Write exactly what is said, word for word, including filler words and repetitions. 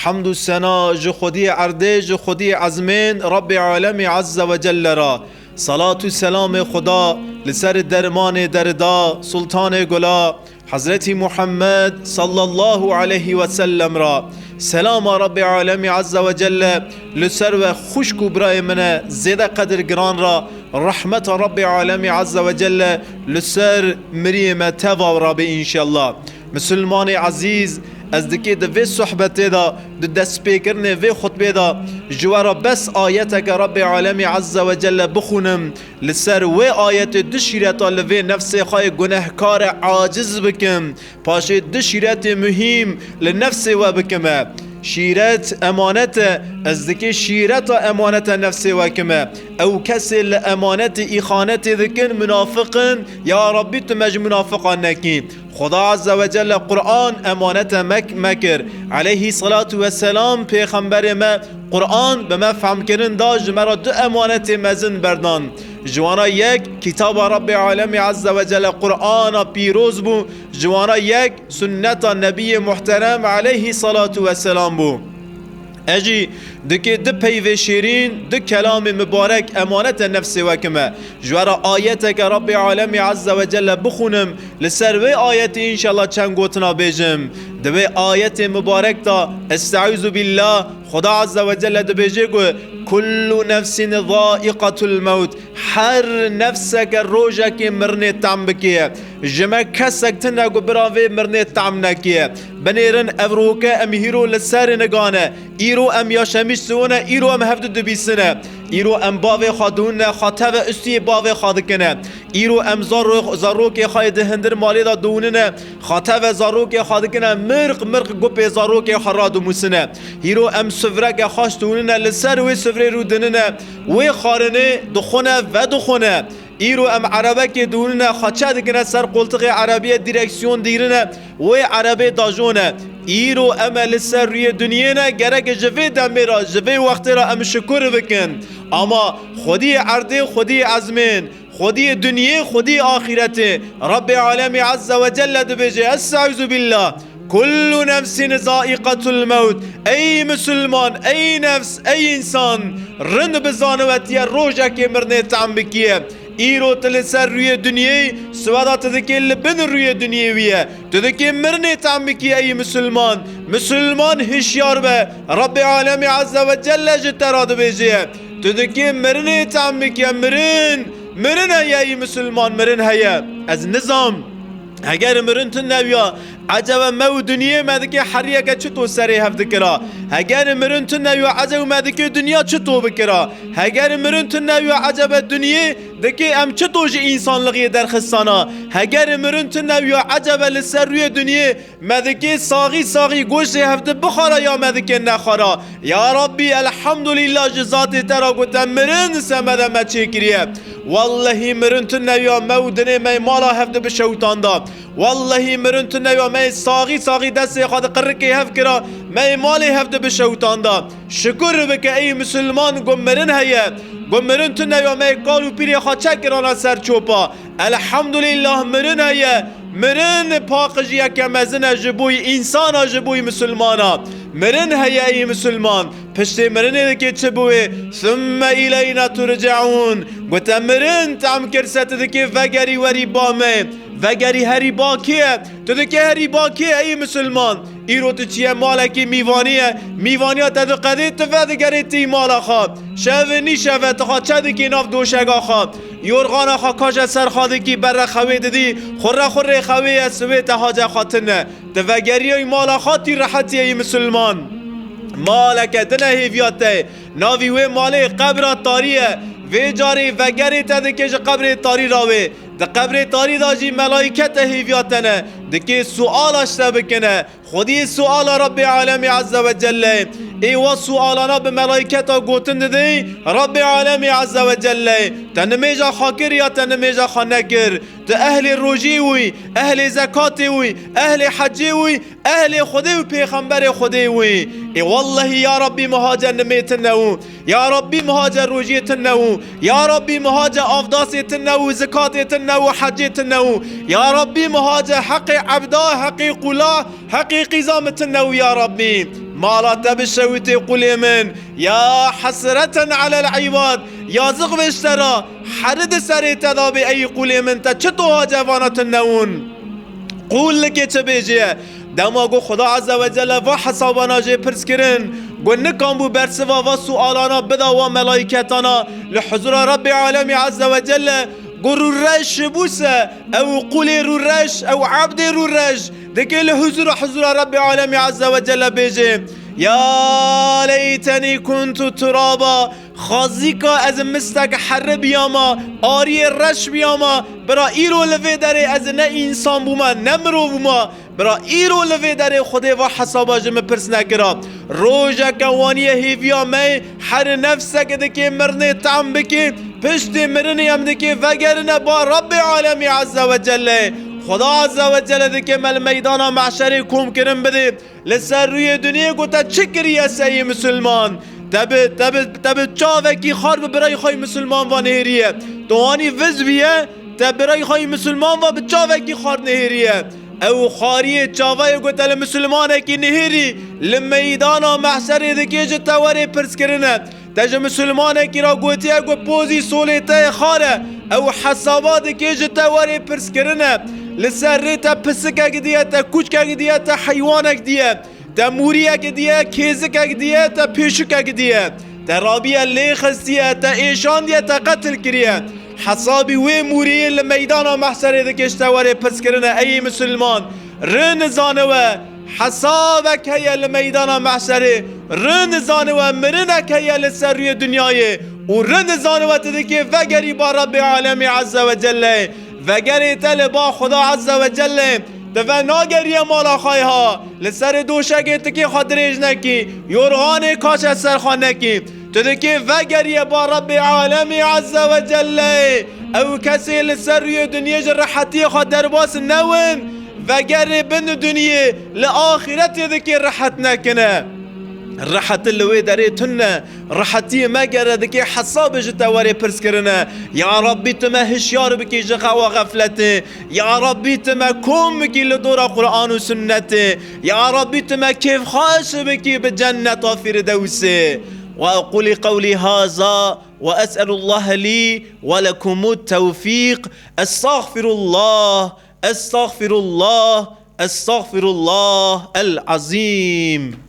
Hemd û sena ji Xwediyê erdê, ji Xwediyê ezmên, Rabbê Alemî Azze ve Celle ra. Salat û selamê Xuda li ser dermanê derda, Sultanê Gula, Hezretî Muhammed sallallahu aleyhi ve sellem ra. Selama Rabbê Alemî Azze ve Celle li ser we xwişk û birayê min e, zêde qedir giran ra. Rehmeta Rabbê Alemî Azze ve Celle li ser miriyê me teva rabe înşellah. Misilmanê ezîz, ez dikê di vê sohbetê de, di destpêkirinê vê xutbê de, ji we re bes ayeteke Rabbê Alemî Azze ve Celle bixûnim, li ser wê ayetê du şîreta li vê nefsê xwe yê gunehkar e aciz bikim, paşê du şîretê muhîm li nefsê we bikime. Şîret emanet e, ez dikê şîreta emanete nefsê we kime. Ew kesê li emanetê îxanetê dikin, munafiq in, ya Rabbî tu me ji munafiqan nekî. Xuda Azze ve Celle Qur'an emanete mek-, mekir. Aleyhî salatu ve selam pêxemberê me Qur'an bi me fehmkirin da, ji me re du emanetê mezin berdan. Ji wana yek, kitaba Rabbê Alemî Azze ve Celle Qur'ana pîroz bû, ji wana yek, sunneta Nebiyê Muhterem Aleyhî salatu ve selam bû. Ez jî dikê du peyvê şêrîn, du kelamê mibarek emanete nefsê we kime. Ji we re ayeteke Rabbê Alemî Azze ve Celle bixûnim, li ser wê ayetê înşallah çend gotina bêjim. Di wê ayetê mibarek de, Estaizu billah, Xuda Azze ve Celle dibêje ku, "Kullu nefsin zaiqatul mewt." Her nefseke rojekê mirinê tam bikê. Ji me kesek tune ku bira vê mirinê tam nekê. Binêrin ev roke em hîro li serê nigane. Îro em yaşamîş siwine, îro em hevdu dibîsine. Îro em bavê xwe dûnine, xwe teve ustiyê bavê xwe dikine. Îro em zarro-, zarokê xwe yê di hindir malê de dûnine, xwe teve zarokê xwe dikine, mirq mirq gupê zarokê xwe radimûsine. Hîro em suvreke xweş dûnine, li ser wê suvrê rûdinine, wê xwarinê dixwine, vedixwine. Îro em erebekê dûnine, xwe çe dikine ser qoltixê erebiyê, dîreksiyon dîrine, wê erebê dajone. Îro em e li ser rûyê dinyê ne, gerek ji vê demê re, ji vê wextê re em şukur bikin. Ama Xwediyê erdê, Xwediyê ezmên, Xwediyê dinyê, Xwediyê axîretê, Rabbê Alemî Azze ve Celle dibêje, Estaizu billah, "Kullu nefsin zaiqatul mewt." Ey misilman, ey nefs, ey însan, rind bizane we tiye rojekê mirinê tam bikiye. Îro tu li ser rûyê dinyê, siweda tu dikê li bin rûyê dinyê wî ye. Tu dikê mirinê tam bikî ey misilman. Misilman hişyar be. Rabbê Alemî Azze ve Celle ji te re dibêje. Tu dikê mirinê tam bikî. Mirin, mirin heye ey misilman, mirin heye. Ez nizam. Heger mirin tune wiya, ecebe me û dinyê me dikê heriyeke çito serê hev dikira? Heger mirin tune wiya, ecebe me dikê dinya çito bikira? Heger mirin tune wiya, ecebe dinyê dikê em çito ji însanlixiyê derxistana? Heger mirin tune wiya, ecebe li ser rûyê dinyê me dikê saxî saxî goştê hevdi bixwara ya me dikê nexwara? Ya Rabbî, elhamdulîllah ji zatê te re ku te mirin semede me çêkiriye. Wellehî mirin tune wiya me û dinê me yê mala hevdi bişewitanda. Wellehî mirin tune wiya me yê saxî saxî destê xwe di qirikê hev kira, me yê malê hevdi bişewitanda. Şikur bike ey misilman, ku mirin heye. Ku mirin tune ya me kal û pîrê xwe çekirana ser çopa. Elhamdulîllah mirin heye. Mirin paqijiyeke mezin e ji bo însana, ji bo misilmana. Mirin heye ey misilman. Piştê mirinê dikê çi biwê? Thumme ileyna turceûn. Ku te mirin tam kir se tu dikê vegerî werî ba me. Vegerî herî ba kê ye? Tu dikê herî ba kê ye ey misilman? Îro tu çiye malekî mîvanî ye, mîvaniya te diqedê, tu vedigerê tî mala xwe. Şeve nîşeve tu xwe çe dikî nav doşega xwe. Yorxana xwe kaje ser xwe dikî, berre xewê didî, xurre xurrê xewê ye, siwê te hace xwe tine. Tu vegeriyê mala xwe tî rehetiyê yî misilman. Maleke din e hêviya te. Navî wê malê qebra tarî ye. Vê carê vegerê te dikê ji qebrê tarî ra wê. Di qebrê tarî de jî melayket e hêviya te ne. Dikê suala ji te bikine. Xwediyê suala Rabbê Alemê Azze ve Celle. Ê wa sualana bi melayketa gotin didê, Rabbê Alemê Azze ve Celle, te nimêja xwe kir ya te nimêja xwe nekir? Tu ehlê rojê wî, ehlê zekatê wî, ehlê hecê wî, ehlê Xwedê û pêxemberê Xwedê wî. Ê wellehî ya Rabbî mihace nimê tine û Ya Rabbî mihace rojiyê tine û, ya Rabbî mihace avdasê tine û, zikatê tine û, hecê tine û, ya Rabbî mihace heqê ebda, heqê qula, heqê qîza mi tine û ya Rabbî. Mala te bişewitê qulê min. Ya hesreten alel ibad. Yazık be ji te ra. Heri di serê te da bê ey qulê min, te çi toha cevana tune wûn? Qul likê çi bêjê ye? Dema ku Xuda Azze ve Celle va hesabana jê pirs kirin, ku nikan bû bersiva va sualana bida wa melaîketana li huzura Rabbê Alemî Azze ve Celle, ku rûreş bû se, ew qulê rûreş, ew ebdê rûreş, dikê li huzura, huzura Rabbê Alemî Azze ve Celle bêjê, "Ya leytenî kuntu turaba, xazîka ez mistek herri biyama, ariyê reş biyama, bira îro li vê derê ez ne însan bûma, ne mirov bûma, bira îro li vê derê Xwedê va hesaba ji min pirs nekira." Rojeke waniyê hêviya me, her nefsek dikê mirinê tam bikê, piştê mirinê em dikê vegerine ba Rabbê Alemî Azze ve Celle. Xuda Azze ve Celle dikê me li meydana mehşerê kom kirin bidê. Li ser rûyê duniyê ku te çi kiriye seyê misilman? Te bi, te bi, te bi çavekî xar bi birayê xwe yî misilman va nihêriye. Tu wanî viz biye, te birayê xwe yî misilman va bi çavekî xar nihêriye. Ew xariyê çavayê ku te li misilmanekî nihêrî, li meydana mehşerê dikê ji te werê pirs kirine. Te ji misilmanekî ra gotiye ku pozî solê te yê xar e, ew hesaba dikê ji te werê pirs kirine. Li ser rê te pisikek diye, te kuçkek diye, te heywanek diye, te mûriyek diye, kêzikek diye, te pêşikek diye, te rabiye lê xistiye, te êşandiye, te qetil kiriye. Hesabî wê mûriyê li meydana mehşerê dikê ji te werê pirs kirine, ey misilman. Rin zaniwe, hesabek heye li meydana mehşerê. Rin zaniwe, mirinek heye li ser rûyê dinyayê. Û rin zaniwe tu dikê vegerî ba Rabbê Alemî Azze ve Celle. Vegerê te li ba Xuda Azze ve Celle. Tu ve nageriye mala xwe ha. Li serê doşegê tikê xwe dirêj nekî. Yorganê kaşe ser xwe nekî. Tu dikê vegeriye ba Rabbê Alemî Azze ve Celle. Ew kesê li ser rûyê dinyê ji rehetiyê xwe derbas newin. Vegerê bin dinyê, li axîretê dikê rehet nekine. Reheti li wê derê tune. Rehetiyê me gere dikê hesabê ji te werê pirs kirine. Ya Rabbî, tu me hişyar bikî ji xewa xefletê. Ya Rabbî, tu me kom bikî li dora Quran û Sunnetê. Ya Rabbî, tu me kêfxweş bikî bi cenneta Firdewsê. وأقول قولي هذا وأسأل الله لي ولكم التوفيق. أستغفر الله، أستغفر الله، أستغفر الله العظيم.